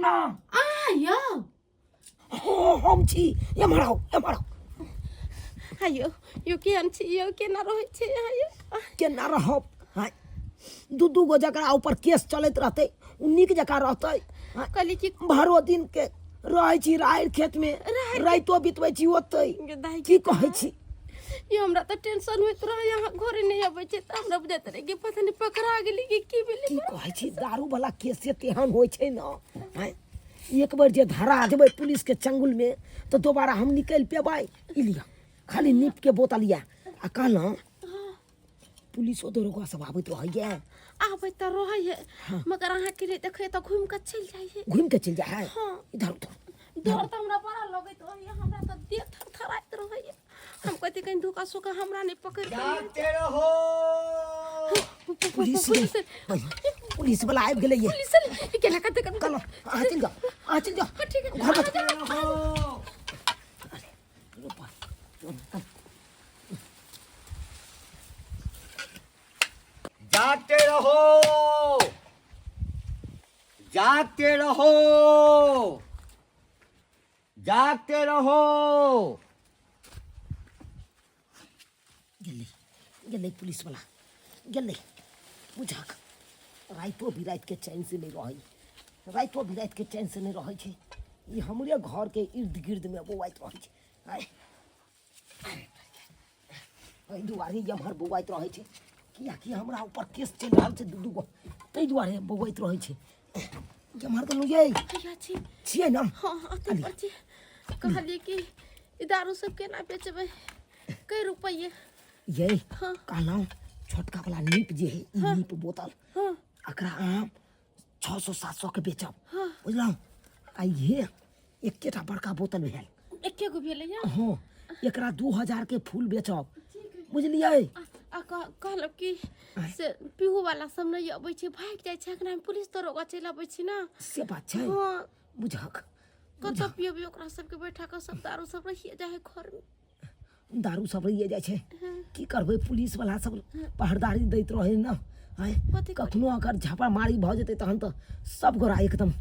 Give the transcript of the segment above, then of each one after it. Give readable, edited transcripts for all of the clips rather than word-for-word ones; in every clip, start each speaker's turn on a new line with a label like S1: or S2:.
S1: ना।
S2: आ यौ।
S1: हाँ, हम छी। एम्हर आउ, एम्हर आउ।
S2: आयो यो, केहन छी यौ? केना रहै छी आयो?
S1: केना रहब? हाँ, दू दू गो जकरा ऊपर केस चलैत रहतै ओ नीक जकाँ रहतै? हाँ,
S2: कहली कि
S1: भरो दिन के रहै छी राहरि खेत में, राइतो बितबै छी ओतै।
S2: दाइ,
S1: की कहै छी
S2: यो? हमरा तऽ टेंशन होइत रहै, अहाँ घरे नहि अबै छै तऽ हमरा बुझाइत रहै कि पता नहि पकड़ा गेली कि की भेलै।
S1: की कहै छी, दारू वाला केस से तेहन होइ छै ने, आँय, एक बेर जे धरा जेबै पुलिस के चंगुल में तऽ दोबारा हम निकलि पेबै? ई लिअ, खाली नीप के बोतल यऽ। आ कहलहुँ, पुलिसो दरोगा सब आबैत रहैया?
S2: आबै तऽ रहै है, मगर अहाँके नहि देखै तऽ घुमि कऽ चलि जाइ है।
S1: घुमि के चलि जाइ है?
S2: हाँ।
S1: इधर उधर।
S2: डर तऽ हमरा बड़ा लगैत रहैया, हमरा तऽ देह थरथराइत रहैया। हम कहती कहीं धोखा सोखा हमरा नहि पकड़ि के लऽ
S3: जागते रहो।
S1: पुलिस गेलै, पुलिस वाला आबि गेलै ये।
S2: पुलिस एलै, केना कते कते।
S1: कहलहुँ, अहाँ चलि जाउ, अहाँ चलि जाउ।
S2: हाँ, ठीक है।
S1: घर पर
S3: रहो। जागते रहो, जागते रहो, जागते रहो।
S1: गेलै, गेलै, पुलिस वाला गेलै। बुझक, राइतो बिराति के चैन से नहि रहै, राइतो बिराति के चैन से नहि रहै छै। ई हमरे घर के इर्द गिर्द में बौआइत रहै छै। आँय, एहि दुआरे एम्हर बौआइत रहै छै, किएकि हमरा ऊपर केस चलि रहल छै दू दू गो, ताहि दुआरे बौआइत रहै छै। एम्हर गेलहुँ यै?
S2: हैया छी।
S1: छियै ने?
S2: हाँ हाँ, अथी पर छी। कहलियै कि ई दारू सब केना बेचबै? कै रुपैये?
S1: यै।
S2: हाँ।
S1: कहलहुँ, छोटका वाला नीप जे है, ई नीप बोतल, एकरा अहाँ 600 700 के बेचब, बुझलहुँ? आ इहे एकेटा बड़का बोतल भेल।
S2: एके गो भेलै या?
S1: हाँ, एकरा 2000 के फूल बेचब, बुझलियै?
S2: आ कहलक कि से पीहू वाला सब नहि अबै छै, भागि जाइ छै। अखन हम पुलिस दरोगा चलि अबै छै ने।
S1: से बात छै।
S2: हाँ।
S1: बुझक।
S2: कतऽ पियबै ओकरा सबके बैठा कऽ? सब दारू सब रहिए जाइ है घरमे।
S1: दारू सब रहिए जाइ छै। की करबै, पुलिस वाला सब पहरदारी दैत रहै ने। आँय,
S2: कथी?
S1: कखनो अगर झापामारी भऽ जेतै तहन तऽ सब गोरा एकदम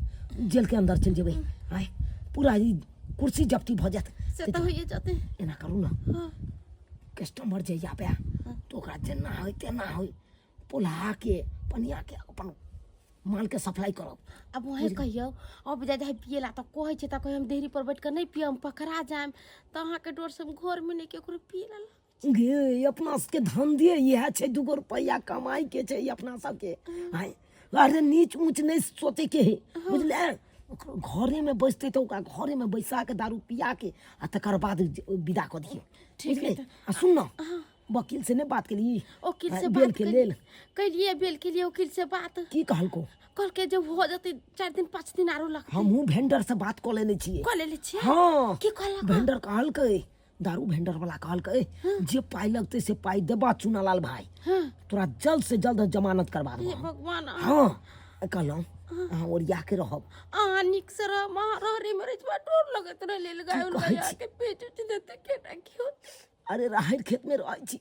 S1: जेलके अंदर चलि जेबै। आँय, पूरा ई कुर्सी जब्ती भऽ जायत।
S2: से तऽ होइए जेतै।
S1: एना करू ने, कस्टमर जे आबे तऽ ओकरा जेना होइ तेना होइ पोल्हा के पनिया के अपन मालके सप्लाई करब।
S2: आब वही कहियौ, अब जाइ जाइ पियला तऽ कहै छै तऽ कहै हम देहरी पर बैठ कऽ नहि पियब, हम पकड़ा जायब। तऽ अहाँके डर से हम घरमे नहि केकरो पियला।
S1: गे, अपना सबके धंधे इएह छै, दूगो रुपैआ कमाइ के छै अपना सबके। आँय, अरे नीच ऊँच नहि सोचै के है, बुझले? ओकरो घरेमे बैसतै तऽ ओकरा घरेमे बैसा के दारू पिया के आ तकर बाद विदा कऽ दियौ।
S2: ठीक है।
S1: बुझले? आ सुन न, वकील से नहि बात केली?
S2: वकील से
S1: आँय, बेल
S2: बात
S1: के लेल
S2: कैलिए, बेल के लिए वकील से बात।
S1: की कहलको?
S2: कहलकै जे हो जेतै, 4 दिन 5 दिन आरो लगतै।
S1: हमहूँ भेंडर से बात कऽ लेने छियै।
S2: कऽ लेले छियै?
S1: हाँ।
S2: की कहलक?
S1: भेंडर कहलकै, दारू भेंडर वाला कहलकै, जे पाइ लगतै से पाइ देबा चुनालाल भाई, तोरा जल्द से जल्द जमानत करवा
S2: हे
S1: देबो हम।
S2: भगवान!
S1: हाँ, कहलहुँ, अहाँ ओरिया के रहब।
S2: अहाँ नीक से रहब। अहाँ रहरे में रहै छी, बड़ा डर लगैत रहै लेल गाय
S1: कहै
S2: उल
S1: छी?
S2: के पेट उच देतै, केना की होतै?
S1: अरे, राहरि खेत में रहै छी,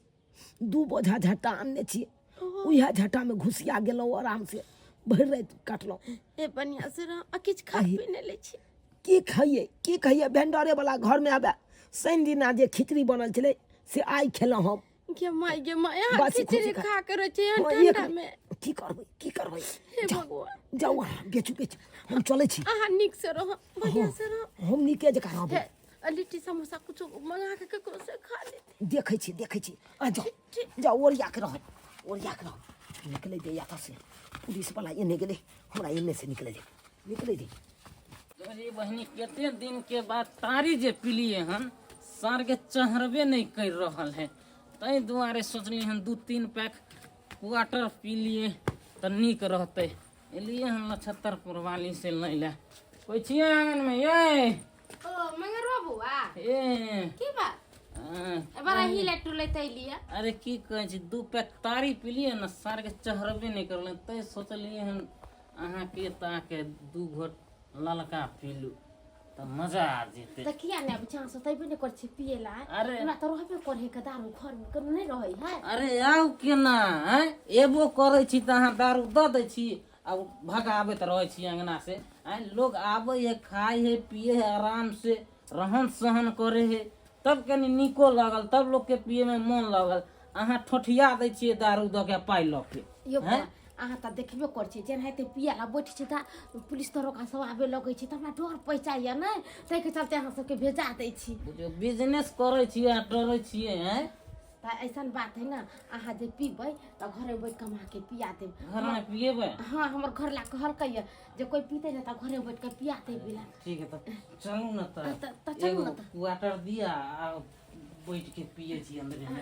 S1: दू बोझा झट्टा आनने छियै, उएह झट्टा में घुसिया गेलहुँ, आराम से भरि राति काटलहुँ।
S2: ए, बढ़िया से रह। आ किछु खा पी नहि लै छी?
S1: की खइयै, की खइयै? भेंडरे वाला घर में आबे शनि दिना जे खिचड़ी बनल छलै से आइ खेलहुँ हम।
S2: गे माय, गे माय, अहाँ
S1: बासी
S2: खिचड़ी
S1: खुशी खा-
S2: खा के रहै छी एहन
S1: हाँ, एक
S2: ठंडा में?
S1: की करबै, की करबै?
S2: हे
S1: जाउ,
S2: भगवान!
S1: जाउ अहाँ, बेचू बेचू, हम चलै छी।
S2: अहाँ नीक से रहब, बढ़िया से रहब।
S1: हम नीके जकाँ रहबै।
S2: हे, आ लिट्टी समोसा कुछो मंगा के ककरो से खा लेते।
S1: देखै छी, देखै छी। आ जाउ।
S2: ठीक।
S1: जाउ, ओरिया के रहब, ओरिया के रहब। निकलै दे एतऽ से। पुलिस वाला एने गेलै, हमरा एने से निकलै दे, निकलै दे।
S4: अरे बहिनी, कते दिन के बाद तारी जे पिलिए हन, सार के चढ़बे नहीं कर रहल है। ताहि दुआरे सोचली हन 2-3 पैक क्वार्टर पी लिए तऽ नीक रहतै। एलिए हन नक्षत्रपुर वाली से लै लए। कोइ छियै आंगन में यै?
S2: ओ मंगरवा बौआ।
S4: ए।
S2: की बात?
S4: हाँ,
S2: बड़ा हिले टुले तैलिए।
S4: अरे की कहै छी, 2 पैक तारी पिलिए ने, सार के चढ़बे नहीं करल। तैं सोचलिए हन अहाँके तऽ अहाँके 2 घोट ललका पीलू तऽ मजा आ जेतै।
S2: तऽ किया नहि आबै छै? अहाँ सब तऽ अयबे नहि करै छी पियै ला।
S4: अरे।
S2: हमरा तऽ रहबे करै के दारू घर में कोनो नहि रहै है।
S4: अरे आउ केना? आँय, एबो करै छी तऽ अहाँ दारू दऽ दै छी। आ भगाबैत रहै छी अंगना से। आँय, लोग आबै है, खाइ है, पिए है, आराम से रहन सहन करे है, तब कनि नीको लगल, तब लोग के पिए में मन लगल। अहाँ ठोठिया दै छियै दारू दऽ के पाइ लऽ के।
S2: यौ बौआ, अहाँ तऽ देखबे करै छियै, जेनाहिते पियै लए बैठ छै तऽ पुलिस दरोगा सब आबे लगै छै, तऽ हमरा डर पहिचाइए ने, ताहिके चलते अहाँ सबके भेजा दै छी।
S4: बुझियौ, बिजनेस करै छियै आ डरै छियै। आँय,
S2: तऽ ऐसन बात है ने, अहाँ जे पीबै तऽ घरे बैठ कऽ हम अहाँके पिया देब।
S4: घरमे पिएबै?
S2: हाँ, हमर घर ला कहलकै ये जे कोइ पीतै ने तऽ घरे बैठ कऽ पिया देबै ला।
S4: ठीक है, तऽ चलू ने। तऽ
S2: तऽ चलू
S4: एगो
S2: ने तऽ।
S4: क्वार्टर दिया आ बैठ के पिए छी अंदरे मे।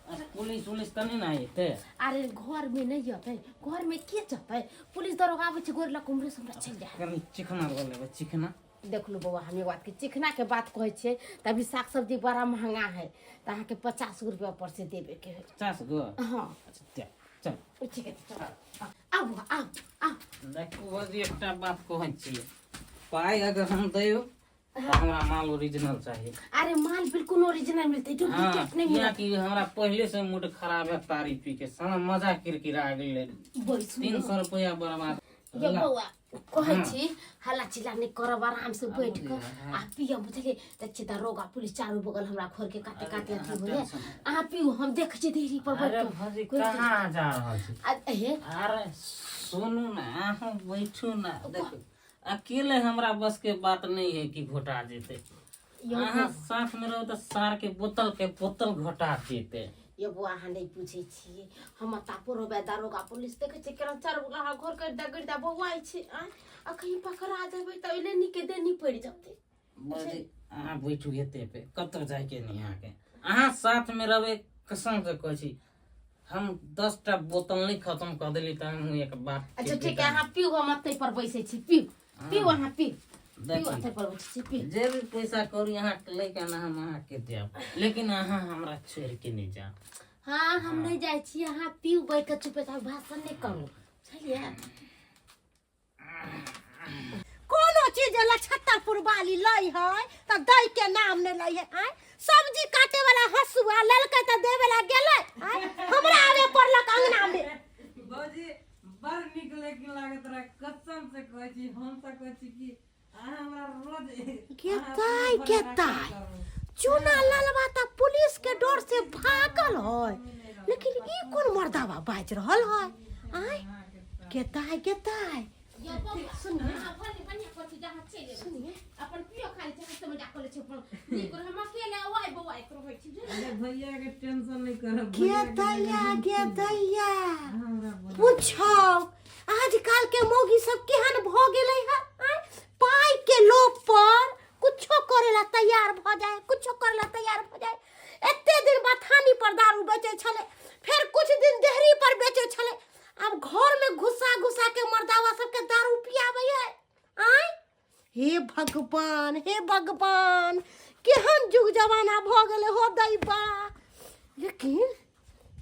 S4: आ पुलिस उलिस तऽ नहि ने एतै?
S2: अरे, घर में नहीं अतै, घर में के जतै? पुलिस दरोगा आबै छै गोर लग, उम्हरे से हमरा चलि जाइ।
S4: कनि चिकना लऽ लेबै, चिकना।
S2: देख लू बौआ, हम एगो बात के चिकना के बात कहै छियै तऽ अभी साग सब्जी बड़ा महंगा है, तऽ अहाँके 50 रुपया पर से देबे के है।
S4: 50 गो?
S2: हाँ।
S4: अच्छा, दे, चल।
S2: ठीक है, चल, आउ आउ आउ।
S4: देखू भौजी, एकटा बात कहै छियै, पाइ अगर हम दैयौ तऽ हमरा माल ओरिजिनल चाही।
S2: अरे, माल बिल्कुल ओरिजिनल मिलते, डुप्लीकेट नहीं मिलत।
S4: कियाकि हमरा पहिले से मूड खराब है तारी पी के, साला मजा किरकिरा गेलै।
S2: बैसू।
S4: 300 रुपया बर्बाद।
S2: ये बौआ, कहै छी हल्ला चिल्ला नहि करब, आराम से बैठ कऽ आ पियब, बुझलियै? तऽ छी दरोगा पुलिस चारू बगल हमरा घर के काते काते अथी होइए। अहाँ पीऊ, हम देखै छी देहरी पर बैठ
S4: अरे
S2: कऽ।
S4: भौजी, कहाँ जा रहल छी?
S2: आ हे।
S4: अरे सुनू ने, अहाँ बैठू ने। देखू, अकेले हमरा बस के बात नहीं है कि घोटा जेते।
S2: यौ।
S4: अहाँ साथ में रहो तऽ सार के बोतल के बोतल घोटा जेते।
S2: ये बौआ, अहाँ नहि पूछै छियै, हमर तापो रहबै दारोगा पुलिस देखै छियै केना चारू बगल अहाँ घर करि दे गिर दे बौआइ छै। आँय, आ कहीं पकड़ा जेबै तऽ ओहिले नीके देनी पड़ि जेतै।
S4: भौजी, अहाँ बैठू एते पे, कतौ जाइके नहीं अहाँके। अहाँ साथ में रहबै, कसम से कहै छी, हम 10टा बोतल नहीं खत्म कऽ देली तऽ हम एक बात।
S2: अच्छा ठीक है, अहाँ पीऊ, हम अतै पर बैसै छी। पीऊ पीऊ, अहाँ पीऊ पीऊ।
S4: देखी।
S2: अतै पर बैसै छी, पीऊ।
S4: जे भी पैसा कौड़ी अहाँके लैके ने, हम अहाँके देब, लेकिन अहाँ हमरा छोड़ि के नहि जायब।
S2: हाँ, हम नहि जाइ छी, अहाँ पीऊ बैठ कऽ चुपे चाप, भाषण नहि करू, बुझलियै?
S5: कोनो चीज लछत्तरपुर वाली लै है तऽ दै के नाम नहि लै है। आँय, सब्जी काटे वाला हंसुआ लेलकै तऽ देवे ला गेलै। आँय, हमरा आवे पड़लक अंगना में।
S6: भौजी, बड़ नीक लेकिन लागैत रहे, कसम से कहै छी। हम तऽ कहै छी कि अहाँ हमरा रोज
S5: गेताय गेताय, चूना ललवा तऽ पुलिस के डर से भागल है, लेकिन ई कोन मर्दावा बाजि रहल है? आँय गेताय गेताय।
S2: यो बौआ, अहाँ भले बढ़िआँ करै छी, जहाँ चलि एबै। अपन पियो खाली छै, हँसै मजाक करै छै अपन। नीक रहै, हम अकेले अवाइ बौआइत रहै छी, बुझलियै?
S6: अरे, भैया के टेंशन नहीं करब।
S5: गे दैया, गे दैया, पूछो आजकल के मौगी सब केहन भ गेलै है। आँय, पाइ के लोभ पर कुछो करे ला तैयार भ जाए, कुछो करे ला तैयार भ जाए। एते दिन बथानी पर दारू बेचै छलै, फेर कुछ दिन देहरी पर बेचै छलै, आब घर में घुसा घुसा के मर्दावा सबके दारू पियाबै है। आँय, हे भगवान, हे भगवान, केहन जुग जमाना भऽ गेलै हो दैबा। लेकिन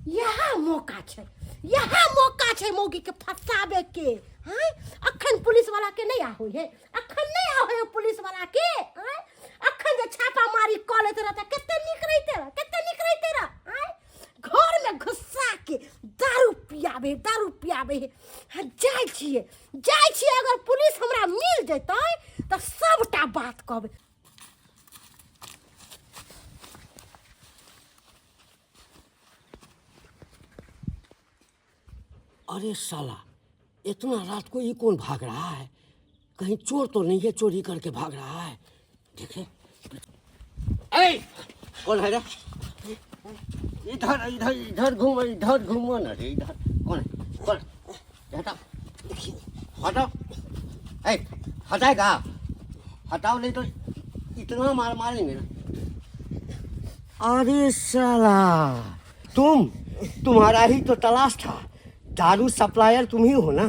S5: इएह मौका छै, इएह मौका छै मौगी के फंसाबे के। आँय, अखन पुलिस वाला के नहि आबै है, अखन नहि आबै है पुलिस वाला के। आँय, अखन जे छापामारी कऽ लैत रहता, कते नीक रहिते रह, कते नीक रहिते रह। आँय, घर में घुसा के दारू पियाबे, दारू पियाबे है। हाँ, जाइ छियै, जाइ छियै, अगर पुलिस हमरा मिल जेतै तऽ सबटा बात कहबै।
S1: अरे साला, इतना रात को ये कौन भाग रहा है? कहीं चोर तो नहीं है, चोरी करके भाग रहा है? देखे।
S3: ए, कौन है रे? इधर इधर इधर घूमो, इधर घूमो ना रे, इधर। कौन है, कौन? हटाओ, हटाओ, ए, हटाएगा? हटाओ, नहीं तो इतना मार मारेंगे ना। अरे साला, तुम, तुम्हारा ही तो तलाश था। दारू सप्लायर तुम ही हो ना?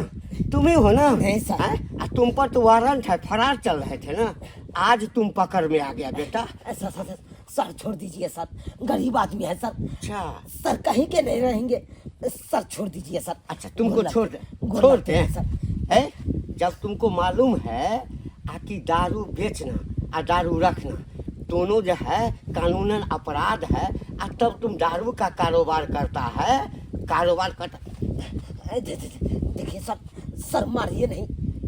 S3: तुम ही हो ना?
S1: नहीं सर।
S3: हैं? आ तुम पर तो वारंट है, फरार चल रहे थे ना, आज तुम पकड़ में आ गया बेटा।
S1: सर सर सर, सर छोड़ दीजिए सर, गरीब आदमी है सर।
S3: अच्छा।
S1: सर, कहीं के नहीं रहेंगे सर, छोड़ दीजिए सर।
S3: अच्छा, तुमको
S1: गोर
S3: छोड़ दे?
S1: गोर
S3: छोड़
S1: लगते
S3: दे
S1: हैं सर।
S3: है? जब तुमको मालूम है आ कि दारू बेचना आ दारू रखना दोनों जो है कानूनन अपराध है, आ तब तुम दारू का कारोबार करता है, कारोबार करता
S1: देखिए सर। सर मारिए नहीं,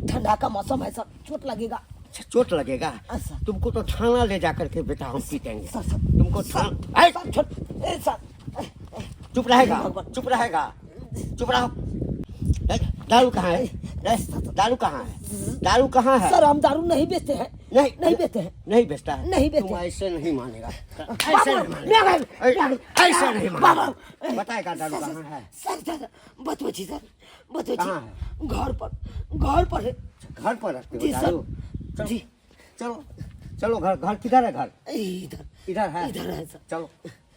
S1: ठंडा का मौसम है सर, चोट लगेगा।
S3: अच्छा, चोट लगेगा?
S1: अच्छा।
S3: तुमको तो थाना ले जाकर के बेटा हम पीटेंगे।
S1: सर सर
S3: तुमको
S1: सर,
S3: थाना ए!
S1: सर, छोड़, ए, सर
S3: चुप रहेगा,
S1: भगवान।
S3: चुप रहेगा, चुप रहो। ए, दारू कहाँ है? ए, दारू कहाँ है? दारू कहाँ है?
S1: सर हम दारू नहीं बेचते हैं।
S3: नहीं
S1: नहीं बेचते हैं।
S3: नहीं बेचता है?
S1: नहीं बेचते।
S3: तुम ऐसे नहीं मानेगा,
S1: बाबा,
S3: ऐसे नहीं मानेगा,
S1: मैं गई, मैं गई।
S3: ऐसे नहीं
S1: बाबा,
S3: मानेगा। बताएगा दारू कहाँ है?
S1: सर सर बतबै छी सर, बतबै छी।
S3: कहाँ है?
S1: घर पर, घर पर है।
S3: घर पर रखते हो
S1: जी सर।
S3: दारू? चलो,
S1: जी।
S3: चलो चलो, घर घर किधर है? घर
S1: इधर।
S3: इधर है?
S1: इधर है सर।
S3: चलो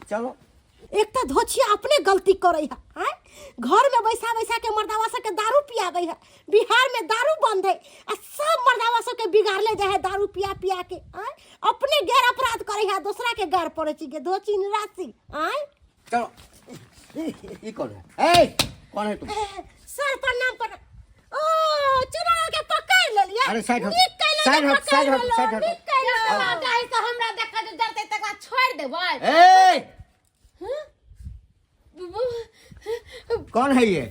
S3: चलो।
S5: एक तऽ धोछिया अपने गलती करै है, आँय, घर में बैसा बैसा के मर्दावा सबके दारू पियाबै है। बिहार में दारू बंद है आ सब मर्दावा सबके बिगाड़ले जाइ है दारू पिया पिया के। आँय, अपने गैर अपराध करै है, दोसरा के गार पड़ै छी गे धोछी निराशी। आँय
S3: चलो, ये कौन है? ए, कौन है तुम?
S5: सर प्रणाम, प्रणाम। ओ चुनाव के पकड़ लेलियै।
S3: अरे साइड हट,
S5: नीक कैलौ जे
S3: साइड हट,
S5: पकड़
S3: साइड हट,
S5: लेलौ,
S3: साइड हट।
S5: नीक कैलौ।
S2: दाही से हमरा देखा जे डरतै तकरा छोड़ि देबै।
S3: ए, कौन है ये?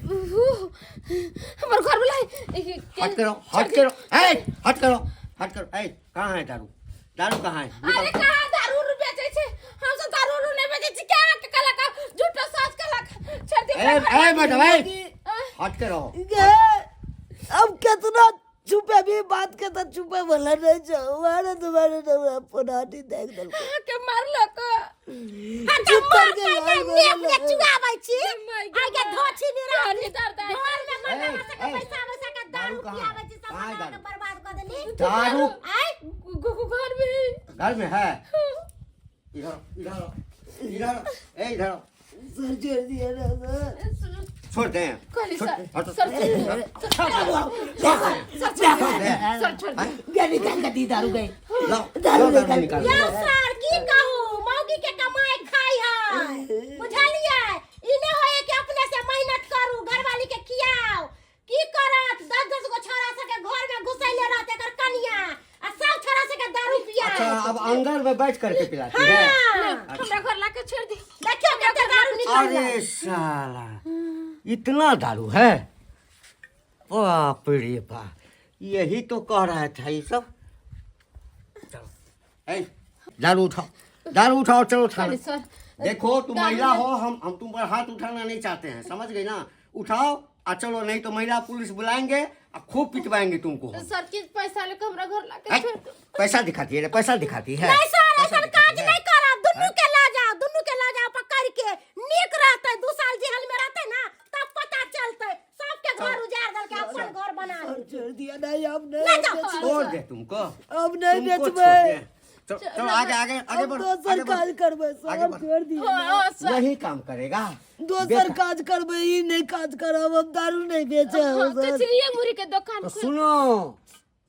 S2: हमर घर वाला।
S3: हट करो, हट करो, ए, हट करो, हट करो। ए, कहाँ है दारू? दारू कहाँ है?
S2: अरे
S3: निकल।
S2: कहाँ दारू उरू बेचै छै? हम सब दारू उरू नहि बेचै छी। क्या के कहलक झूठो सच कहलक, छोड़ दे।
S3: ए ए मैडम, ए, हट के रहो।
S1: ये अब कितना छुपे भी बात के तो छुपे वाला नहीं छौ। अरे तुम्हारे तो पोनाटी देख देलको।
S2: के मारलक?
S1: चुप करके लाल
S5: नेक
S1: बोलल।
S5: के चुगाबै छी।
S2: माय गे
S5: आइ के
S2: माय।
S5: धोछी निराशी
S2: दारू, दारू।
S5: घर में मर्दावा
S3: ए,
S5: सबके
S3: ए,
S5: पैसा वैसा के दारू
S3: दारू कहाँ
S5: पियाबै
S3: है?
S5: छी, सब
S3: कहाँ है
S5: मर्दावा के
S3: दारू?
S5: बर्बाद कऽ देली।
S3: दारू
S5: आइ
S2: घर में।
S3: घर में है? इधर इधर आओ, इधर आओ, ए इधर आओ।
S1: सर छोड़ दिया ना सर।
S3: छोड़ दे।
S2: कहली
S3: छोड़
S2: सर
S3: दे, हटो।
S2: सर सर
S3: छोड़ दे।
S2: सर छोड़ दे।
S1: गए निकाल के दी दारू गए।
S3: लाओ,
S1: दारू
S3: लाओ, दारू
S1: निकाल।
S3: निकाल।
S5: यौ सर की कहू, मौगी के कमाई खाई है, बुझलियै? ई नहि होय कि अपने से मेहनत करू, घरवाली के खियाओ। की करत, दस दस गो छोरा सबके घर में घुसैले रहत एकर कनिया आ सब छोरा सबके दारू पिया।
S3: अच्छा, अब अंदर में बैठ करके पिलाती है?
S5: हाँ।
S2: हमरा घर लाके छोड़ दे।
S5: देखियो कते दारू निकल
S3: अरे साला, इतना दारू है? बाप रे बाप, यही तो कह रहा था ये सब। चलो, ए, दारू उठाओ, दारू उठाओ, चलो थाना।
S2: कहली सर
S3: देखो तुम
S2: दारू
S3: महिला हो, हम तुम पर हाथ उठाना नहीं चाहते हैं, समझ गई ना? उठाओ आ चलो, नहीं तो महिला पुलिस बुलाएंगे और खूब पिटवाएंगे तुमको हम।
S2: सर किछ पैसा लेके हमरा घर लाके
S3: ए,
S2: छोड़ दे।
S3: पैसा दिखाती है रे, पैसा दिखाती है?
S5: नहीं सर,
S3: पैसा
S5: ऐसा
S3: दिखाती
S5: काज
S3: है?
S5: नहीं करब। दुनू के ला जाओ, दुनू के ला जाओ पकड़ के, नीक रहते। 2 साल जेल में रहते ना तब पता चलते। सबके घर उजाड़ देलके, अपन घर बना
S1: सर
S5: लेलके।
S1: छोड़ दिया नहीं, अब
S5: ले
S1: नहीं
S5: जाओ।
S1: बेचबै।
S3: छोड़ दे तुमको।
S1: अब नहीं
S3: तुमको
S1: बेचबै।
S3: छोड़ दे। चलो चलो, आगे आगे आगे
S1: अब
S3: बढ़ो,
S1: दोसर
S3: आगे बढ़ो।
S1: काज करबै सर।
S3: आगे
S1: अब
S3: बढ़ो।
S1: छोड़ दिया।
S2: हाँ, सर।
S3: वही काम करेगा।
S1: दोसर
S3: बेटा,
S1: काज करबै, ई नहीं काज करब। हम दारू नहीं बेचे
S2: हाँ,
S1: सर।
S2: कचरिए मुरी के दुकान
S3: तो
S2: खोल।
S3: सुनो,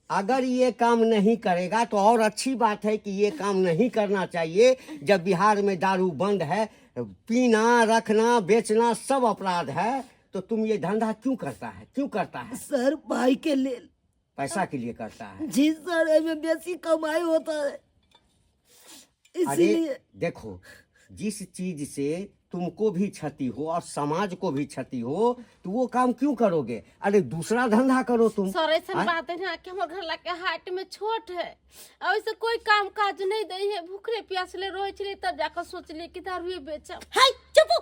S3: अगर ये काम नहीं करेगा तो और अच्छी बात है कि ये काम नहीं करना चाहिए। जब बिहार में दारू बंद है, पीना, रखना, बेचना सब अपराध है, तो तुम ये धंधा क्यों करता है? क्यों करता है?
S1: सर, भाई के लिए।
S3: पैसा के लिए करता है?
S1: जी सर, एमे बेसी कमाई होता है,
S3: अरे
S1: इसीलिए।
S3: देखो, जिस चीज से तुमको भी क्षति हो और समाज को भी क्षति हो तो वो काम क्यों करोगे? अरे दूसरा धंधा करो तुम।
S2: सर, ऐसा
S3: आँय?
S2: बात है ना कि हमर घर लाके हाट में छोट है और ऐसे कोई काम काज नहीं दै है, भूखले प्यासले रहे छलै, तब जाकर सोचलिए कि दारूए बेचब।
S5: हाय, चुपू।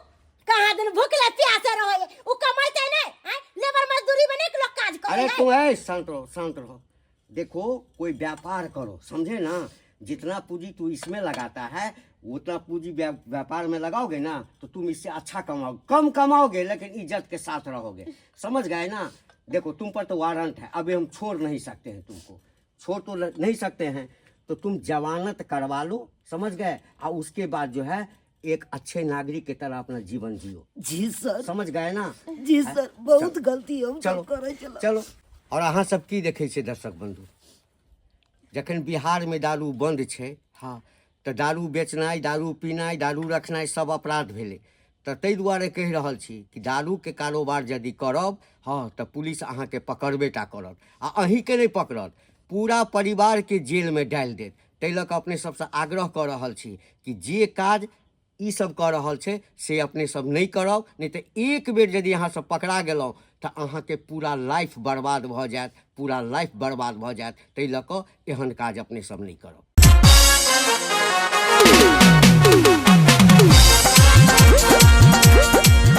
S5: कहाँ दिन भूखले प्यासे रहे, उ कमाइते नहीं? आँय, लेबर मजदूरी में नहीं लोग काज करे
S3: अरे
S5: है।
S3: तुम है, शांत रहो, शांत रहो। देखो, कोई व्यापार करो, समझे ना? जितना पूंजी तू इसमें लगाता है, उतना पूंजी व्यापार में लगाओगे ना तो तुम इससे अच्छा कमाओगे। कम कमाओगे लेकिन इज्जत के साथ रहोगे, समझ गए ना? देखो, तुम पर तो वारंट है, अभी हम छोड़ नहीं सकते हैं तुमको, छोड़ तो नहीं सकते हैं, तो तुम जमानत करवा लो, समझ गए? और उसके बाद जो है एक अच्छे नागरिक की तरह अपना जीवन जियो।
S1: जी सर।
S3: समझ गए ना?
S1: जी सर, बहुत गलती हम
S3: चलो।
S1: सब करे चलो।
S3: चलो। और अहाँ सब की देखै छियै दर्शक बंधु, जखन बिहारमे दारू बंद छै, हँ, तऽ दारू बेचनाइ, दारू पीनाइ, दारू रखनाइ सब अपराध भेलै। तऽ ताहि दुआरे कहि रहल छी कि दारूके कारोबार यदि करब, हँ, तऽ पुलिस अहाँके पकड़बे टा करत आ अहीँके नहि पकड़त, पूरा परिवारके जेलमे डालि देत। ताहि लऽ कऽ अपने सबसँ आग्रह कऽ रहल छी कि जे काज ई सब कऽ रहल छै से अपने सब नहि करब, नहि तऽ एक बेर यदि अहाँ सब पकड़ा गेलहुँ तऽ अहाँके पूरा लाइफ बर्बाद भऽ जायत, पूरा लाइफ बर्बाद भऽ जायत। ताहि लऽ कऽ एहन काज अपने सब नहि करब।